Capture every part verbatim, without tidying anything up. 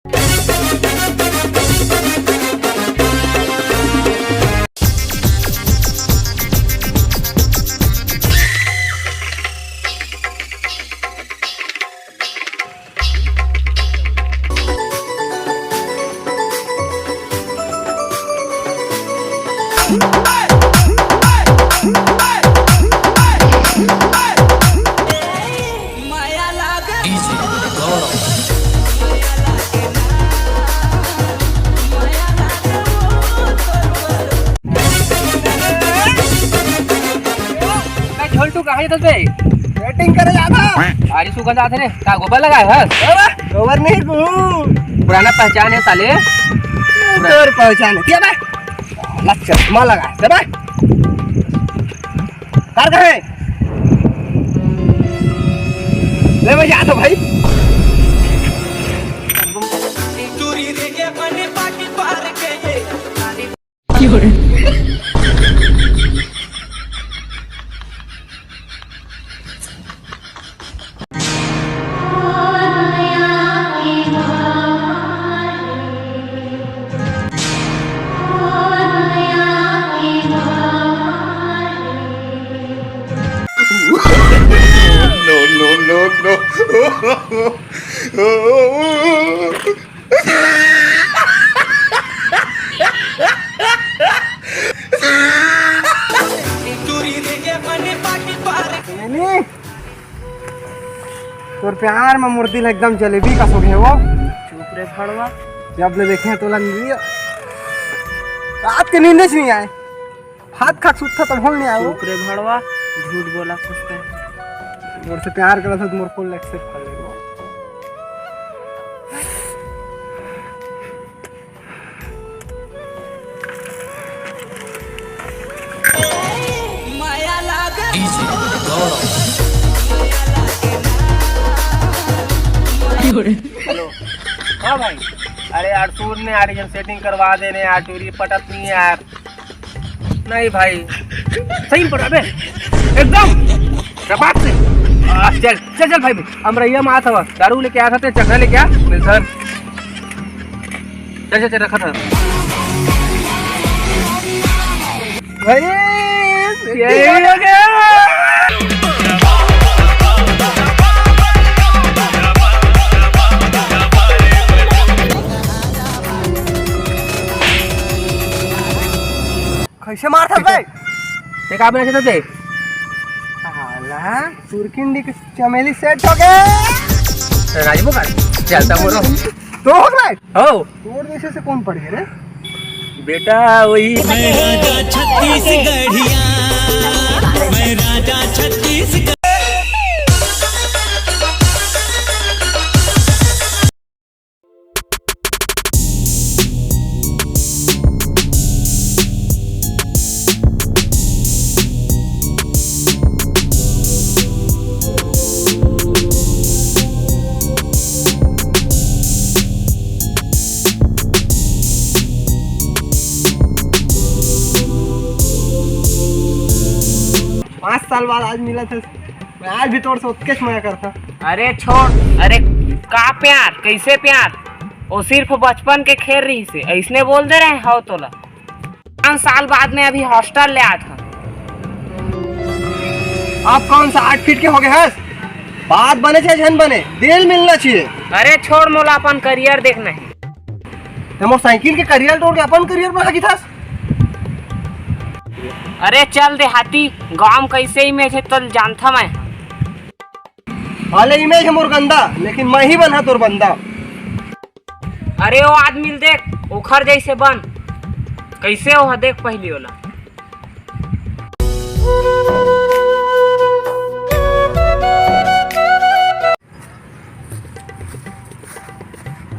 का झोलटू कहाँ जात बे? सेटिंग करे जात हँव। भारी सुगंध आत हे रे, का गोबर लगाए हस? अरे, गोबर नहीं गू। पुराना पहचान है साले। तोर पहचान है। क्या बे? ला चश्मा लगा, दे बे। कार कहाँ है? ले मैं जात हँव भाई। No, no, no, no. तोर प्यार में मोर दिल एकदम जलेबी कस हो गे वो। चुप रे भड़वा। जब ले देखे तोला नींद, रात के नींद नहीं आए। भात खा के सुतथँव त भूल नहीं आए वो। चुप रे भड़वा, झूठ बोला कुछ तो। मोर से प्यार करत हस त मोर call accept कर ले वो। Hello। हाँ भाई, अरे यार, सुन ने यार, ये setting करवा दे ने यार, टूरी पटत नहीं है यार। नहीं भाई, सही में पटा बे, एकदम। क्या बात से? आ, चल चल चल भाई, अमरैया में आत हँव, दारू लेके आत हँव, चखना लेके आ, मिलथन। चल चल चल, रखत हँव। भाई, यही हो गया। कैसे मारथस बे? ते का बना चाहत हे? साला, सुरखिंडी के चमेली set हो गे। राजू का चलता बोलो। तो हो गए? हो। तोर जैसे से कौन पड़ गए रे? बेटा, वही। मैं राजा छत्तीसगढ़िया, मैं राजा छत्तीसगढ़। पाँच साल बाद आज मिलत हस। मैं आज भी तोर से ओतकेच मया करथँव। अरे छोड़, अरे का प्यार, कैसे प्यार? वो सिर्फ बचपन के खेल रहिसे, अइसने बोल दे रहे हँव तोला। पाँच साल बाद में अभी hostel ले आत हँव। अब कौन सा आठ फीट के हो गए हस? बात बने चाहे झन बने, दिल मिलना चाहिए। अरे छोड़, मोला अपन career देखना हे। ते मोर साइकिल के career तोड़ के अपन career बना के थस। अरे चल देहाती, गाँव में कैसे image हे तोला जानथँव मैं। भले image हे मोर गंदा, लेकिन मैं ही बनहूँ तोर बंदा। अरे वो आदमी ल देख, ओखर जैसे बन। कैसे हो देख पहली ओला।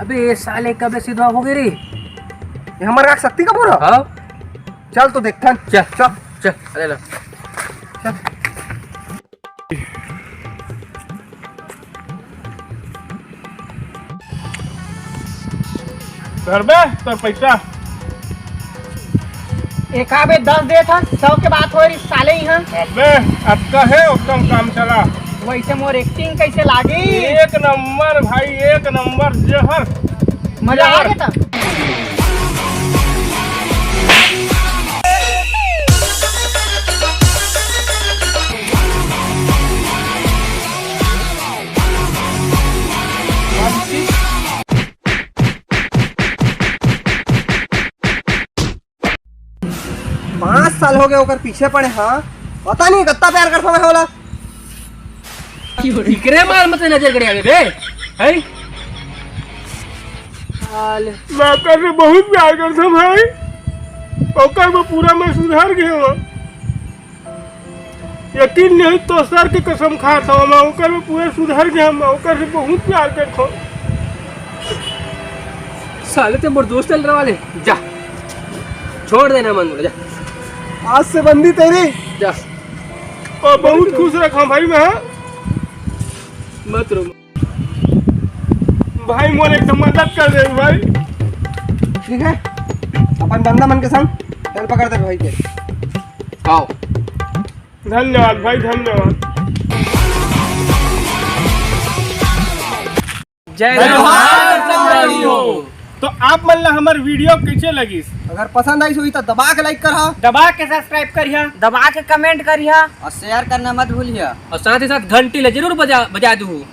अबे ये साले कब से दुआ हो गई रे? ये हमारे का शक्ति का बोला? हाँ। चल तो देखथन। चल, चल। चल, अरे ला। चल। धर बे, तोर पैसा। एक आबे दस देथन, सौ के बात हो रही साले ही हाँ। अबे, अतका हे, उत्तम काम चला। वैसे मोर acting कैसे लागी? एक नंबर भाई, एक नंबर, जहर। मजा आ गया था। पाँच साल हो गए ओकर पीछे पड़े, हाँ, पता नहीं कत्ता प्यार करता मैं होला। इकरे माल मत नजर गड़े आवे बे, है? साले। मैं ओकर से बहुत प्यार करता भाई, ओकर में पूरा मैं सुधर गए हूँ। यकीन नहीं तो सर के कसम खाता हूँ, मैं ओकर में पूरा सुधर गया, मैं ओकर से बहुत प्यार करता हूँ। साले ते मोर दोस्त चल रहा वाले, जा, छोड़ देना मन, जा। आज से बंदी तेरी। जा। और बहुत खुश रखा भाई मैं, हाँ? मत रो। भाई मोर एकदम मदद कर दे भाई। ठीक है, अपन बंदा मन के संग हेल्प कर दे भाई के। आओ। धन्यवाद भाई, धन्यवाद। जय जोहार संगवारी हो। तो आप मन ला हमर वीडियो कैसे लगिस? अगर पसंद आइस होही तो दबा के लाइक करहा, दबा के सब्सक्राइब करिहा, दबा के कमेंट करिहा और शेयर करना मत भूलिहा। और साथ ही साथ घंटी ला जरूर बजा बजा दू।